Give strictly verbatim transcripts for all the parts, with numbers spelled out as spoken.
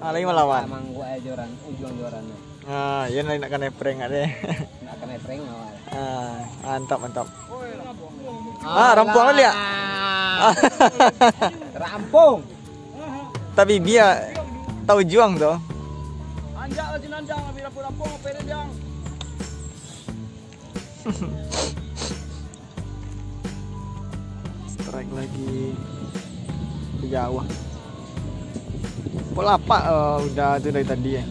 Ah, lagi malawan. Mangguak aja joran, ujuang joran tu. Ah, iyo nak kanai prank deh. Nak kanai prank awak. Ah, mantap, mantap. Ah, rampuang tadi ya? Rampung. Tapi biar tahu juang tu. Anjak lah jinandang, habis rampung-rampung, apa dia, Jang? Strike lagi. Jauh. Kok lapak, eh, udah tu dari tadi, eh.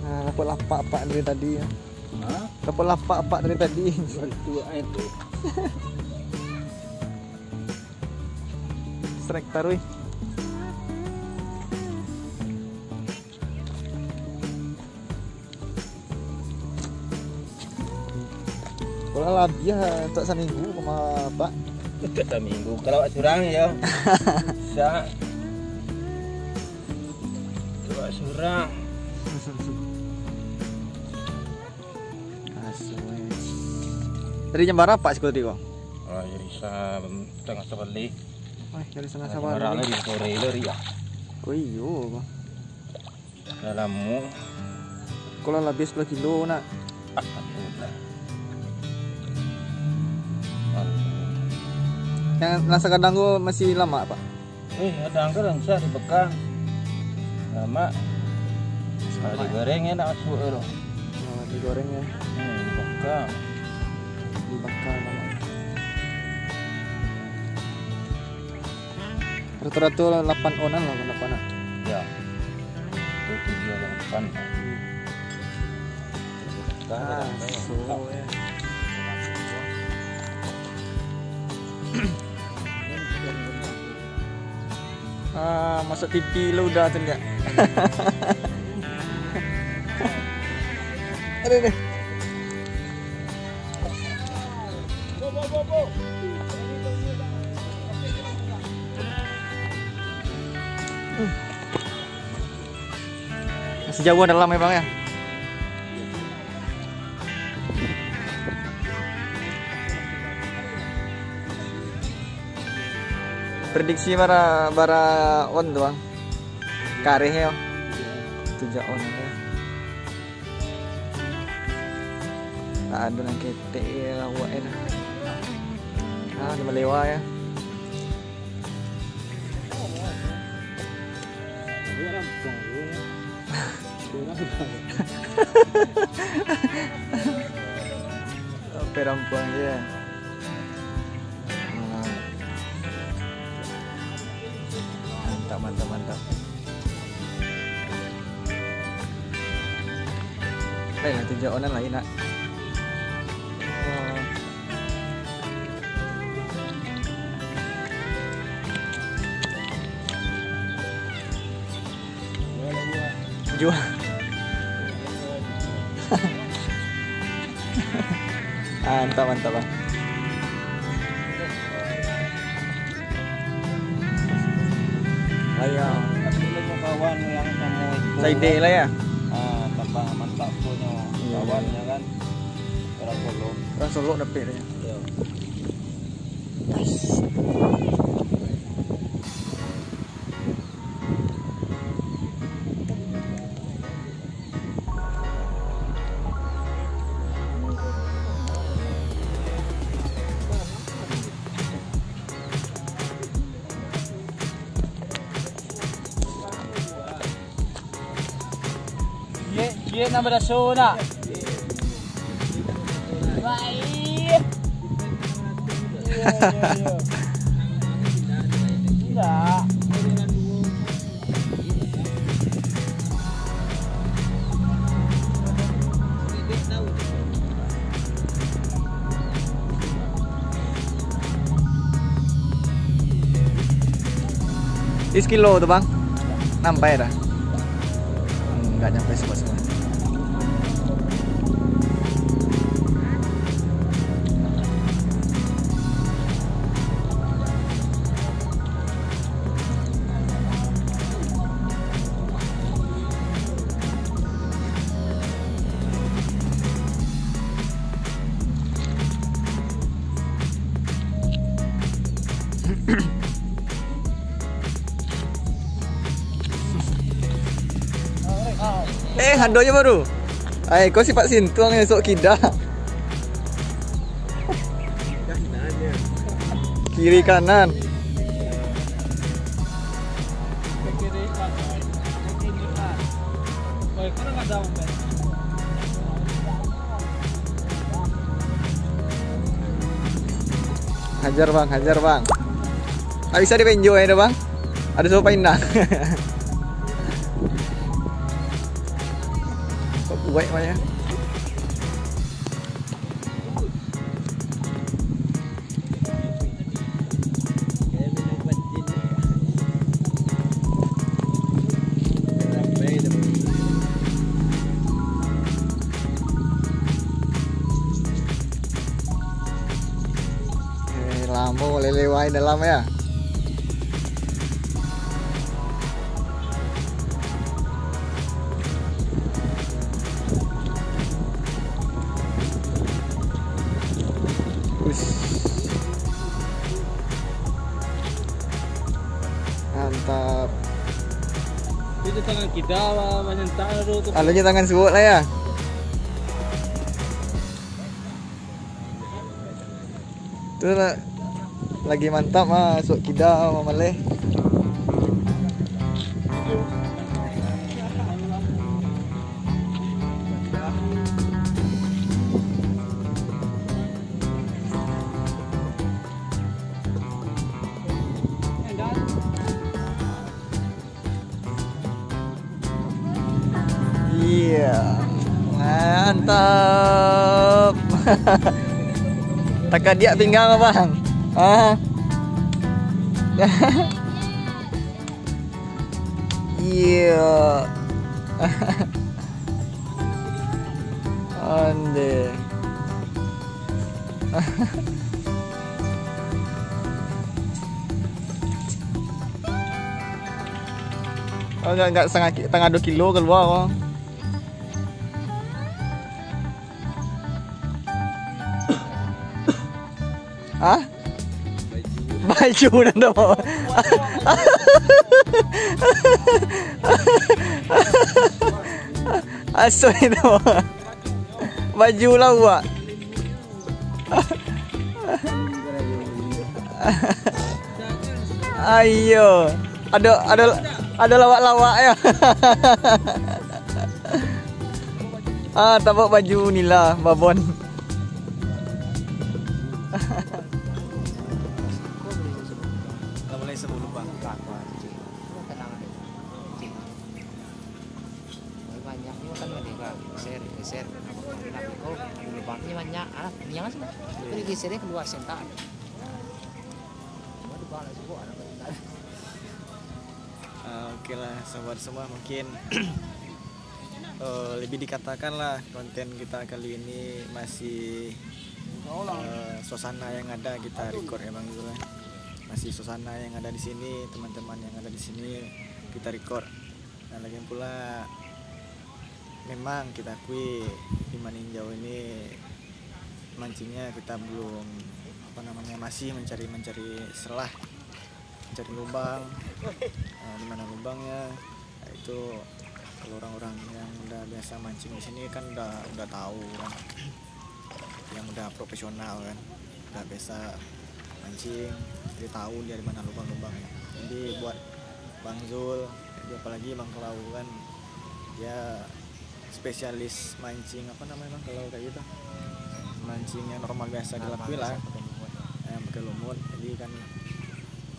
Nah, dapat lapak apak dari tadi, ya. Hah? Dapat lapak apak dari tadi. Itu, eh, tu. Strike taruih. Kalau labiah tak saminggu sama Pak. Tak saminggu. Kalau awak surang ya. Sa. Kalau awak surang. Asu, eh. Dari jam bara Pak siko tadi ko? Oh, dari sa-, setengah sabaleh. Wah, dari setengah sabaleh. Jam bara lah di sore lo, Ri, ya. Oh, iyo, ko. Lah lamo. Kalau labiah sapuluah kilo, nak. Ah, ampun lah. Ampun. Yang nasi gadang ko masih lamak, Pak? Eh, gadang ko lansa di Mekah. Lamak. Kalau digoreng enak masuk tu. Oh, digoreng ya. Hmm, dibakar. Dibakar lamak. Rata-rata lapan onan lah, lapan lah. Ya. Itu tujuh atau lapan. Ah, so, ya. Ah, masuk T V lo udah tu, lihat. Aduh, aduh. Masih jauah dalam ya, Bang, ya? Prediksi bara, bara on tu, Bang? Kareh ya? Tujuh on ya. Tak ada nan ketek ya, awak ya. Ah, dia melewa ya. Oke, rampuang je. Mantap, mantap, mantap. Lain lah, tujuh onan lain nak. Oh. Jual. Ah, mantap, mantap, Bang. Ayo. Tapi lu mau kawan yang sama itu. Saide lah ya. Ah, tambah mantap punya. Iya, kawan iya. Ya kan. Orang Solo. Orang Solo dapet ya. Iya. Nice. Nan baraso nak. Baik. Iyo, iyo, iyo. Indak. Di sekilo tu, Bang. Nampai dah. Hmm, nggak nyampe sebuah-sebuah. Eh, ado je baru. Ai, kau sifat sintuang esok kida. Kiri kanan. Hajar, Bang, hajar, Bang. Tak bisa dipenjo ya, Bang. Ada sopa indah. Kok buat, Bang, ya? Eh, lamo lelewai dalam ya. Ush. Mantap. Itu tangan kita, apa, manyentak tu, tu. Alunyo tangan suok lah ya. Tu lah, lagi mantap ah, suok kida mamaleh. Iya. Mantap. Takadiak pinggang, Bang. Ah. Iya. Onde. Oh, enggak, enggak setengah ki-, setengah dua kilo kalua ko. Hah? Baju nan dah bawa. Asoy tu. Baju lawak. Ayo. Ado, ado, ado lawak-lawak ya. Ah, tabok baju nila, babon. Lah mulai sebelum bang. Tenang aja. Banyak ni kan ada, Kak. Geser, geser. Nah, kau lubang ni banyak. Alah, ni yang sini. Itu digeser dia keluar sentak. Cuma lubang nak cukup, anak. Ah, oke lah, sahabat semua, mungkin, eh, lebih dikatakan lah konten kita kali ini masih, eh, suasana yang ada kita record emang gitu lah. Masih suasana yang ada di sini, teman-teman yang ada di sini kita record. Nah, lagi pula memang kita akui di Maninjau ini mancingnya kita belum, apa namanya, masih mencari-mencari selah, mencari lubang. Nah, di mana lubangnya? Nah, itu kalau orang-orang yang udah biasa mancing di sini kan udah, udah tahu kan. Yang udah profesional kan, udah biasa mancing, dia tahu dari mana lubang-lubangnya. Jadi buat Bang Zul, jadi apalagi Bang Kelau kan, dia spesialis mancing, apa namanya, Bang, kalau kayak gitu? Mancing yang normal biasa dilakui lah. Yang pakai lumut. Jadi kan,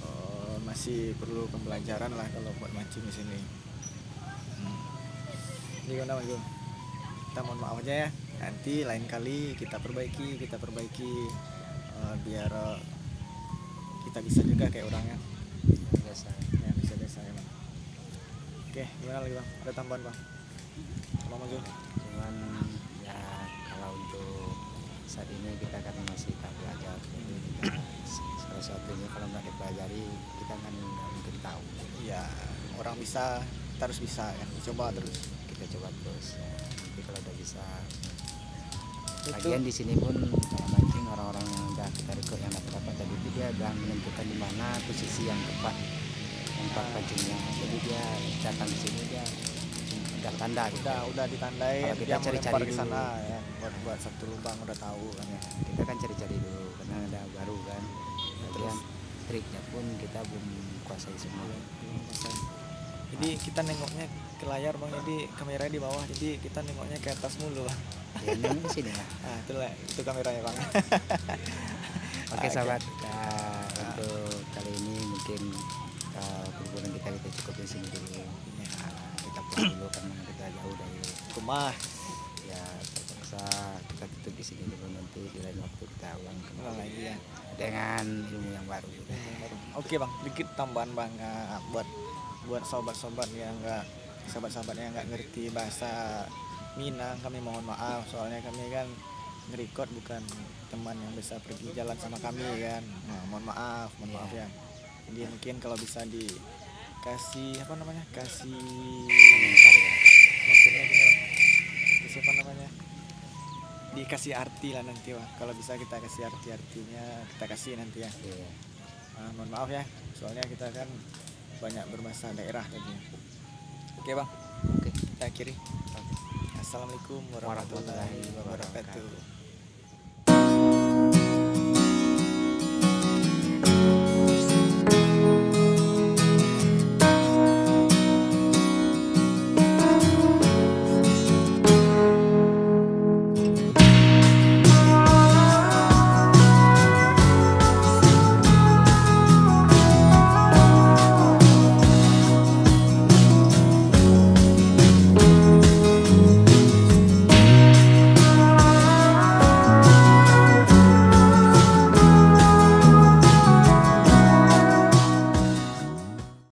eh, masih perlu pembelajaran lah kalau buat mancing di sini. Hmm. Jadi gimana, Bang Jul? Kita mohon maaf aja ya. Nanti lain kali kita perbaiki, kita perbaiki, eh, biar, eh, kita bisa juga kayak orangnya. Biasa. Ya, bisa biasa ya, Bang. Oke, gimana lagi, Bang? Ada tambahan, Bang? Bang Jul? Cuman, ya, kalau untuk saat ini kita kan masih tahap belajar. Jadi kita, salah satunya kalau nggak dipelajari, kita kan nggak mungkin tahu. Ya, orang bisa, kita harus bisa kan. Coba terus. Kita coba terus. Ya. Nanti kalau udah bisa. Lagian di sini pun kalau mancing, orang-orang yang udah kita rekrut, yang dapat-dapat tadi itu, dia udah menentukan di mana posisi yang tepat tempat pancingnya. Jadi dia datang ke sini, dia udah tanda gitu. Udah, udah ditandai. Kalau kita dia mau cari-cari lempar ke dulu sana, ya, buat, buat satu lubang udah tahu kan. Ya, kita kan cari-cari dulu karena ada baru kan. Lagian triknya pun kita belum kuasai semua. Jadi kita nengoknya ke layar, Bang, jadi kamera di bawah, jadi kita nengoknya ke atas mulu, Bang. Ya, nengok di sini lah. Ah, itulah, itu kameranya, Bang. Oke, sahabat, ah, untuk kali ini mungkin, ah, perbualan kita, kita cukup di sini dulu. Ya. Ah, kita pulang dulu karena kita jauh dari rumah. Ya, terpaksa kita tutup di sini dulu, nanti di lain waktu kita ulang kembali lagi ya, dengan ilmu yang baru. Oke, Bang, dikit tambahan, Bang, ah, buat, buat sobat-sobat yang nggak, sobat-sobat yang nggak ngerti bahasa Minang, kami mohon maaf, soalnya kami kan nge-record bukan teman yang biasa pergi jalan sama kami kan. Nah, mohon maaf, mohon maaf ya. Jadi mungkin kalau bisa dikasih, apa namanya, kasih komentar ya. Maksudnya gini, Bang. Kasih apa namanya? Dikasih arti lah nanti, Bang. Kalau bisa kita kasih arti-artinya, kita kasih nanti ya. Iya. Ah, mohon maaf ya, soalnya kita kan banyak berbahasa daerah tadi. Oke, Bang. Oke. Kita akhiri. Oke. Assalamualaikum warahmatullahi wabarakatuh.